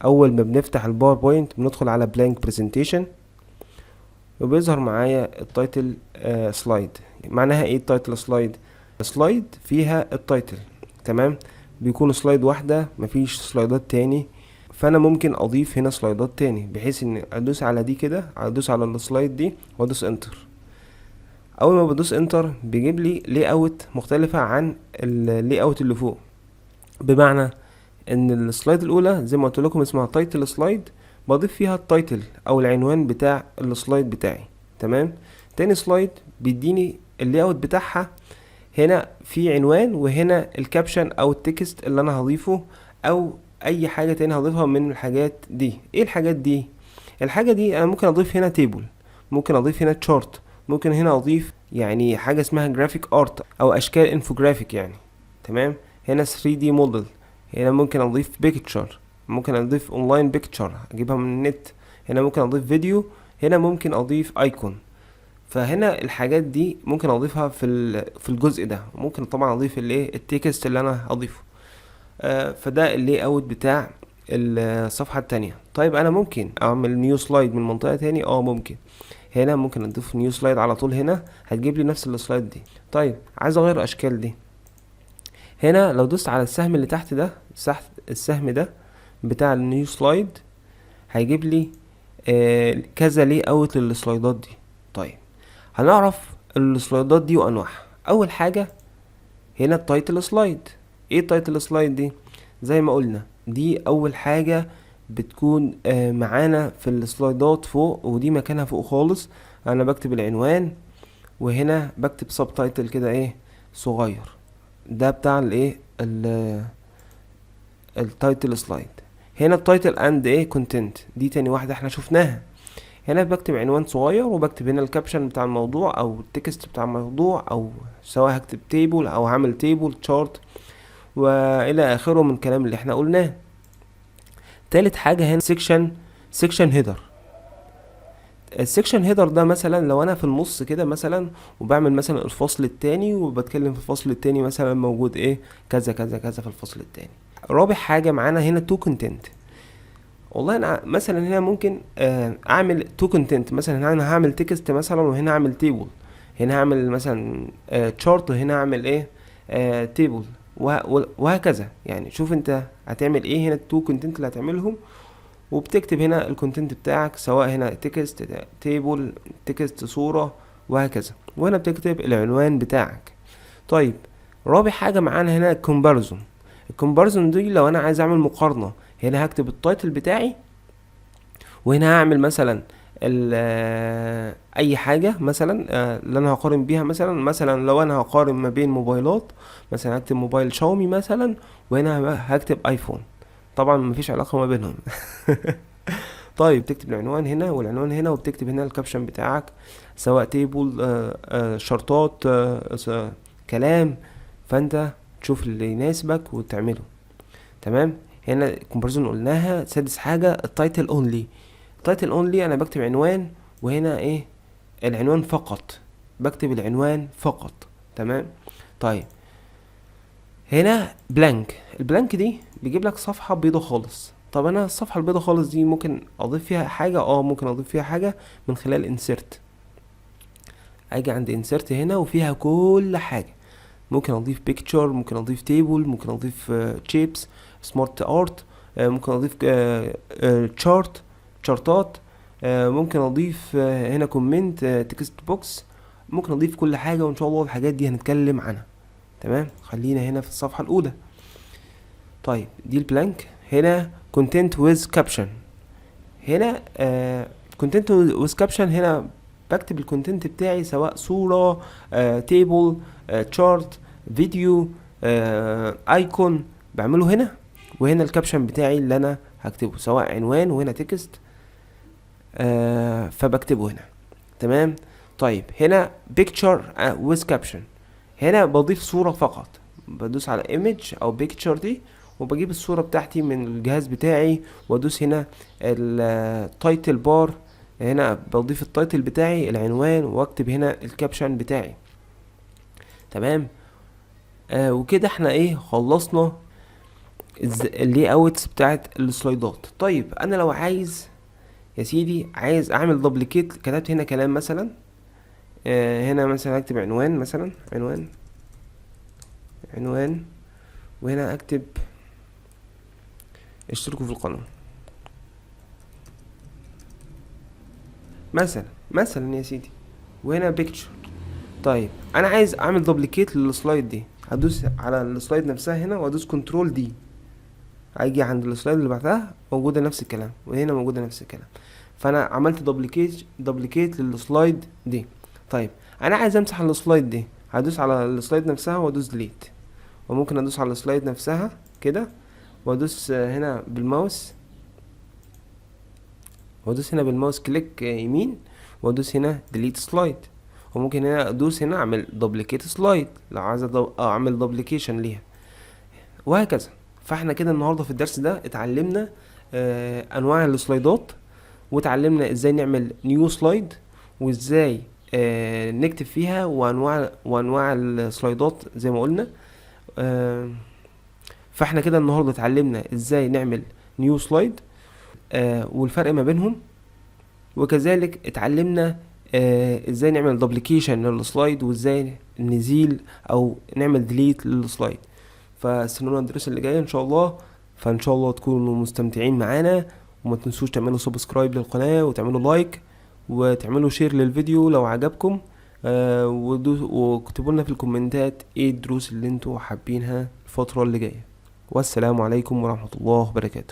اول ما بنفتح ال PowerPoint بندخل على blank presentation وبيظهر معايا ال title slide. معناها ايه ال title slide؟ slide فيها ال title، تمام؟ بيكون slide واحدة، مفيش سلايدات تاني. فانا ممكن اضيف هنا سلايدات تاني بحيث ان ادوس على دي كده، ادوس على ال slide دي وادوس enter. اول ما بدوس enter بيجيب لي layout مختلفة عن ال layout اللي فوق، بمعنى ان ال slide الاولى زي ما قلت لكم اسمها title slide، بضيف فيها ال title او العنوان بتاع ال slide بتاعي، تمام؟ تاني slide بيديني ال layout بتاعها، هنا في عنوان وهنا ال caption او ال text اللي انا هضيفه او اي حاجة تاني هضيفها من الحاجات دي. ايه الحاجات دي؟ الحاجة دي انا ممكن اضيف هنا table، ممكن اضيف هنا chart، ممكن هنا اضيف يعني حاجة اسمها graphic art او اشكال انفوجرافيك يعني، تمام؟ هنا 3D model، هنا ممكن اضيف picture، ممكن اضيف online picture اجيبها من النت، هنا ممكن اضيف فيديو، هنا ممكن اضيف icon. فهنا الحاجات دي ممكن اضيفها في الجزء ده. ممكن طبعا اضيف الايه؟ ال text اللي انا هضيفه. فده ال layout بتاع الصفحة التانية. طيب، انا ممكن اعمل new slide من منطقة تاني؟ اه ممكن. هنا ممكن اضيف new slide على طول، هنا هتجيب لي نفس ال slide دي. طيب، عايز اغير الاشكال دي، هنا لو دوست على السهم اللي تحت ده، السهم ده بتاع ال new slide، هيجيب لي كذا layout للسلايدات دي. طيب، هنعرف السلايدات دي وانواعها. اول حاجه هنا ال title slide. ايه ال title slide دي؟ زي ما قلنا دي اول حاجه بتكون معانا في السلايدات فوق، ودي مكانها فوق خالص. انا بكتب العنوان وهنا بكتب subtitle كده ايه صغير، ده بتاع الايه؟ ال title slide. هنا ال title and ايه؟ content. دي تاني واحدة احنا شفناها. هنا بكتب عنوان صغير وبكتب هنا ال caption بتاع الموضوع او ال text بتاع الموضوع، او سواء هكتب table او هعمل table، chart، والى اخره من الكلام اللي احنا قلناه. تالت حاجة هنا section header. ال section header ده مثلا لو انا في النص كده مثلا وبعمل مثلا الفصل التاني وبتكلم في الفصل التاني، مثلا موجود ايه؟ كذا كذا كذا في الفصل التاني. رابع حاجة معانا هنا two content. والله انا مثلا هنا ممكن اعمل two content، مثلا هنا انا هعمل text مثلا وهنا اعمل table، هنا هعمل مثلا chart وهنا اعمل ايه؟ table وهكذا. يعني شوف انت هتعمل ايه هنا، ال two content اللي هتعملهم، وبتكتب هنا ال content بتاعك سواء هنا text، table، text، صورة، وهكذا، وهنا بتكتب العنوان بتاعك. طيب، رابع حاجة معانا هنا ال comparison. ال comparison دي لو انا عايز اعمل مقارنة، هنا هكتب ال title بتاعي وهنا هعمل مثلا اي حاجة مثلا اللي انا هقارن بيها. مثلا لو انا هقارن ما بين موبايلات، مثلا هكتب موبايل شاومي مثلا وهنا هكتب iPhone. طبعا مفيش علاقة ما بينهم. طيب، تكتب العنوان هنا والعنوان هنا وبتكتب هنا ال caption بتاعك سواء table، شارتات، كلام، فانت تشوف اللي يناسبك وتعمله، تمام؟ هنا comparison قلناها. سادس حاجة ال title only. ال title only انا بكتب عنوان وهنا ايه؟ العنوان فقط، بكتب العنوان فقط، تمام؟ طيب، هنا blank. ال blank دي بيجيب لك صفحة بيضة خالص. طب انا الصفحة البيضة خالص دي ممكن اضيف فيها حاجة؟ اه ممكن اضيف فيها حاجة من خلال insert. اجي عند insert هنا وفيها كل حاجة، ممكن اضيف picture، ممكن اضيف table، ممكن اضيف shapes، smart art، ممكن اضيف chart، شارتات، ممكن اضيف هنا comment، text box، ممكن اضيف كل حاجة، وان شاء الله الحاجات دي هنتكلم عنها، تمام؟ خلينا هنا في الصفحة الاولى. طيب، دي ال blank. هنا content with caption. هنا content with caption، هنا بكتب ال content بتاعي سواء صورة، table، chart، فيديو، icon، بعمله هنا، وهنا ال caption بتاعي اللي انا هكتبه سواء عنوان وهنا text، فبكتبه هنا، تمام؟ طيب، هنا picture with caption. هنا بضيف صورة فقط، بدوس على image او picture دي وبجيب الصورة بتاعتي من الجهاز بتاعي وادوس هنا ال title bar، هنا بضيف ال title بتاعي، العنوان، واكتب هنا ال caption بتاعي، تمام؟ وكده احنا ايه؟ خلصنا. ال layouts بتاعت السلايدات. طيب انا لو عايز يا سيدي عايز اعمل duplicate، كتبت هنا كلام مثلا، هنا مثلا اكتب عنوان مثلا، عنوان، عنوان، وهنا اكتب اشتركوا في القناة مثلا، مثلا يا سيدي، وهنا picture. طيب انا عايز اعمل duplicate لل slide دي، هدوس على ال slide نفسها هنا وادوس control D، هيجي عند ال slide اللي بعدها موجودة نفس الكلام، وهنا موجودة نفس الكلام. فانا عملت duplicate لل slide دي. طيب انا عايز امسح ال slide دي، هدوس على ال slide نفسها وادوس delete، وممكن ادوس على ال slide نفسها كده وادوس هنا بالماوس، وادوس هنا بال mouse click يمين، وادوس هنا delete slide، وممكن هنا ادوس هنا اعمل duplicate slide لو عايز اعمل duplication ليها، وهكذا. فاحنا كده النهارده في الدرس ده اتعلمنا انواع السلايدات، وتعلمنا ازاي نعمل new slide، وازاي نكتب فيها، وانواع السلايدات زي ما قلنا. فاحنا كده النهارده اتعلمنا ازاي نعمل new slide، والفرق ما بينهم، وكذلك اتعلمنا ازاي نعمل duplication لل slide، وازاي نزيل او نعمل delete لل slide. فاستنونا الدروس اللي جايه ان شاء الله. فان شاء الله تكونوا مستمتعين معانا، وما تنسوش تعملوا subscribe للقناه، وتعملوا like، وتعملوا share للفيديو لو عجبكم، واكتبوا لنا في الكومنتات ايه الدروس اللي انتوا حابينها الفتره اللي جايه. والسلام عليكم ورحمه الله وبركاته.